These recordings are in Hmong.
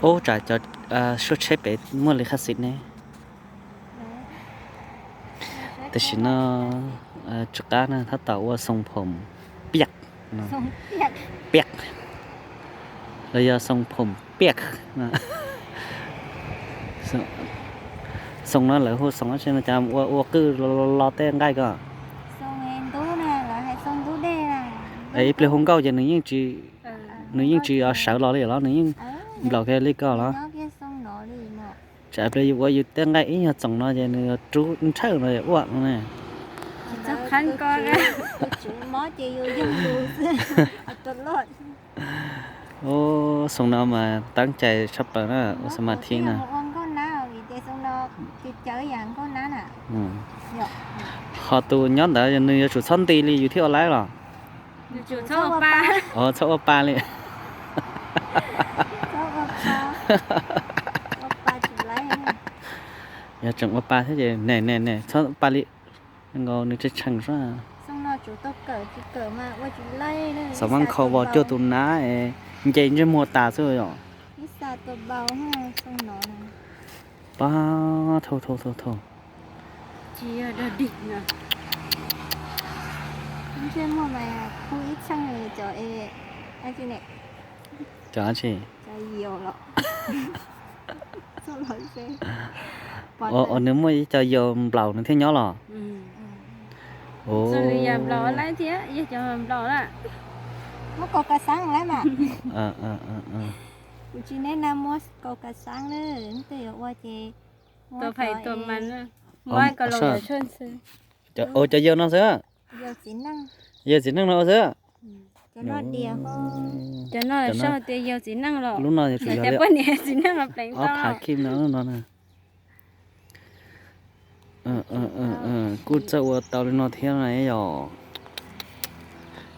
Ub, tsam cov suab tsheb pem muaj li qhab xis ne. Tam sim no tsw qab na, tab tom ua xoom phoom piaj, piaj, los yog xoom phoom piaj. Xoom no lawv hu xoom dab tsi no, cas ua ua qwj lo tej nqaij ko? Ib pliag hu nkauj ces nws yeej tsis, nws yeej tsis sawv los li los nws yeej nplaum kiag li ko los? Tsam pliag yus ua yus tej nqaij ib nyuag txoom no ces nws rub nrhawj no ua no ne. Ub, xoom no mas teeb cai tshaj plaws na, ua xab mas thib na. Ho tus nyob ntawd nws yuav tsum txhob nti li yus thiaj ua laib los? Txhob ua pa li. Yog tseem ua pa thiab ces ne ne ne txhob pa li. Nkaus nws tshee tshee sab. Xov mas kho vos cuag tus nab es nce ntsej muag tas xwb yom. Pab thau thau thau thau. Cov dab tsi? Ua nws muaj ib co yau nplaum nws thiaj nyob los? Ua cov yau no xwb. Yau txiv neej no ua xwb. Lub no yuav tsum yog ob phav kib no lub no na. Kuj txawj ua tau li no thiab na yom.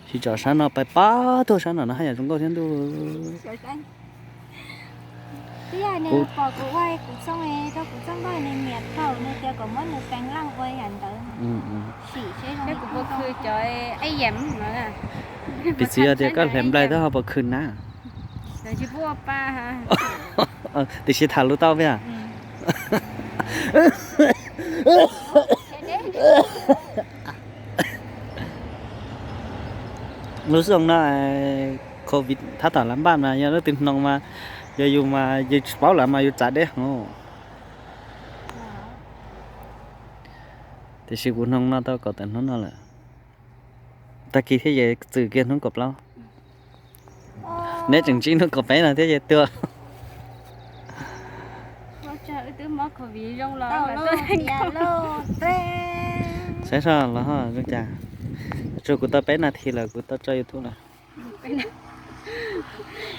Tsis tsom sab no pais pab tuaj sab no no haj yam zoo nkauj thiab ntuj. Piv txwv yog tias koj hle nplaig tab ho puas khwv na? Tiam sis tham lus tau peb. Lub xyoo no covid thab tom lav npaj mas yog leej twg hnoos mas, yog yus mas yus tsis paub lawm mas yus txav deb heev. Tiam sis kuv hnoos no tau kaum tawm hnub no lawm. Tag kis thiab ces txwm kiag hnub kaum plaub. Neb tseem ntsib hnub kaum peb no thiab ces tuag. Saib seb los ho zoo cas. Tsuas kuv tau peb nas this lawm kuv tau tso YouTube lawm.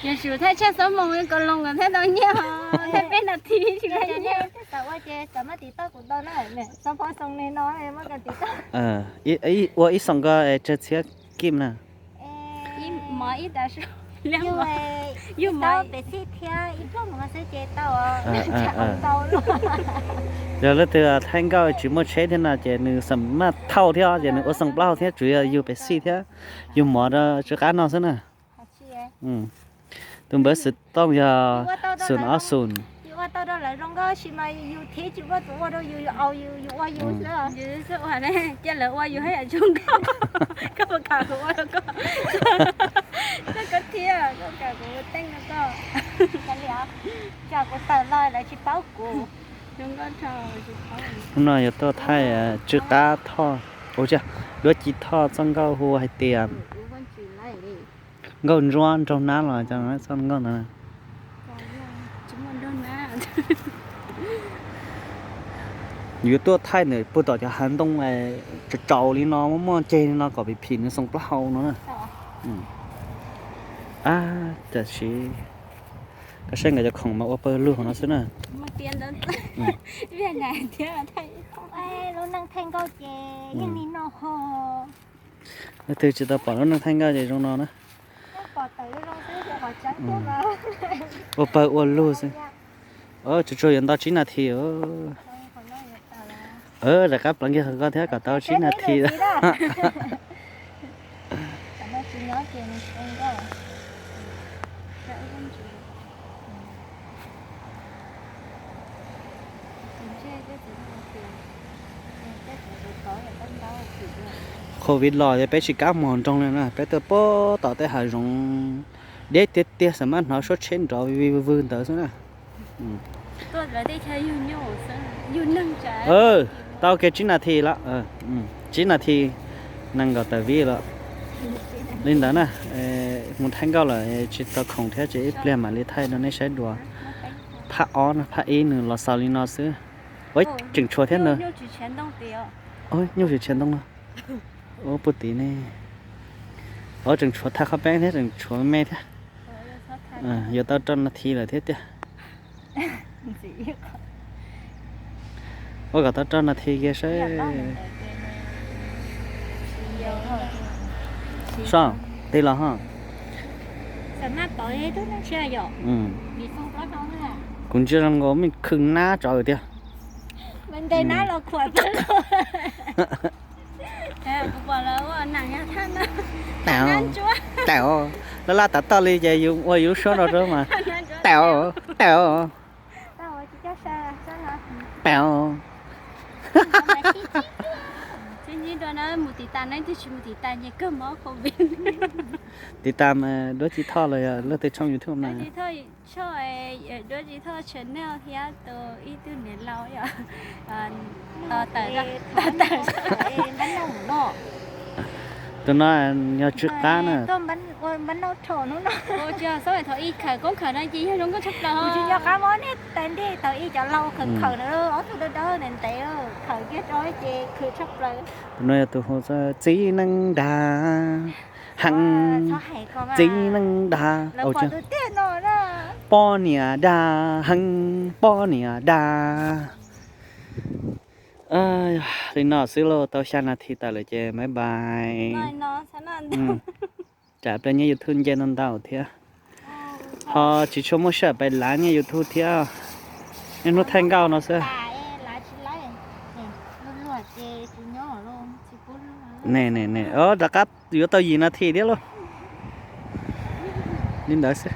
Yog su thaij tshaj xob moos ko loo thiab tau nyiaj, thaij peb nas this tsis tau nyiaj. Ua ib xoom ko tsawg txhiab kib na? Yog leej twg thaij nkauj tsis muaj tsheb thiab no ces nws xam maj thauj thiab ces nws ua xoom plaub hau thiab, tsuas yog yug pes xij thiab yug mov rau tsw qab no xwb na. Tus npawb xwm tooj yog xum ob xum. Cia lawv ua yus haj yam zoo nkauj, koj puas kam kuv ua rau koj? Koj thiab koj kam kuv ua teej rau koj? Kuv tawm los lawv tsis paub kuv. Hnub no yuav tuaj thaij tsw qab thoj, ua ci thoj txoj nkauj hu hais tias nkauj ntsuab nraug nab los txoj nkauj ntawd. Yuav tuaj thaij nws puag tom cov hav ntoo tsaus tsaus li no, muaj muaj ceg li no kom phim phim nws xoom plaub hau no na. Ab, tam sim koj saib nkawd cov khoom mas ua pawg lug hauv no xwb na. Lub neej thaij nkauj ces yeej li no ho. Leej twg tsis tau pom lub neej thaij nkauj ces zoo no na. Ua pawg ua lug xwb. Tsuas tsuas yuav nto tsib nas this. Rov qab pleev kiag qhov ko thiab kom tau tsib nas this. Covid los ces peb tsis kam mus nroog li na, peb tuaj puag tom tej hav zoov deb tiag tiag, xam maj hnov suab tsheb nrov vij vij vwg vwg ntawd xwb na. Tau kev tsib nas this lawm, tsib nas this nees nkaum tawm vib lawm. Li ntawd na, mus thaij nkauj lawm tsis tau khoom thiab, ces ib pliag mam li thaij rau nej saib dua. Phaj ob no, phaj ib nws los xaus li no xwb. Ua tseem tshuav thiab ntag. Nyuj tsis tshiav ntoo no. Ua puag tid ne. Ua tseem tshuav thaj qhov peeb thiab, tseem tshuav me thiab. Yuav tau rau nas this lawm thiab tiag. Ua kom tau rau nas this kiag saib. Soj, tig los ho. Kuv ntsia zoo nkaus me khw nab tsov tiag. Tau, laj laj tav toj li ces yus ua yus lub suab rau mas. Tau, tau. Tsis ntsib dua na, mus tiv tas na, twb tsis mus tiv tas ces kawg mob covid. Tiv tas mas Duab Ci Thoj los yog leej twg tshooj YouTube na? Duab Ci Thoj, Duab Ci Thoj channel thiab tus ib tug niam laus yog tos tawm, tos tawm. Tus no yog tsw qab na. Tsis thaum ib khawm koob khawm no ces yog zoo nkauj tshaj plaws. Tsis nco qab mob nej tas ntej thaum ib cov laus khawm khawm na, ob tug dawb dawb ntev ntev khawm kiag rau ces khwv tshaj plaws. Tus no yog tus hu Txiv Neej Dag heev, Txiv Neej Dag, poj niam dag heev, poj niam dag. Li no xwb lauj, tau xya nas this tawm lawm ces bye bye. Tsam peb nyob YouTube nce ntau ntau thiab. Ho tsis tshua muaj sij hawm pais lav nyob YouTube thiab. Niaj hnub thaij nkauj no xwb. Ne ne ne, rov qab yuav tau yim nas this thiab lauj. Li ntawd xwb.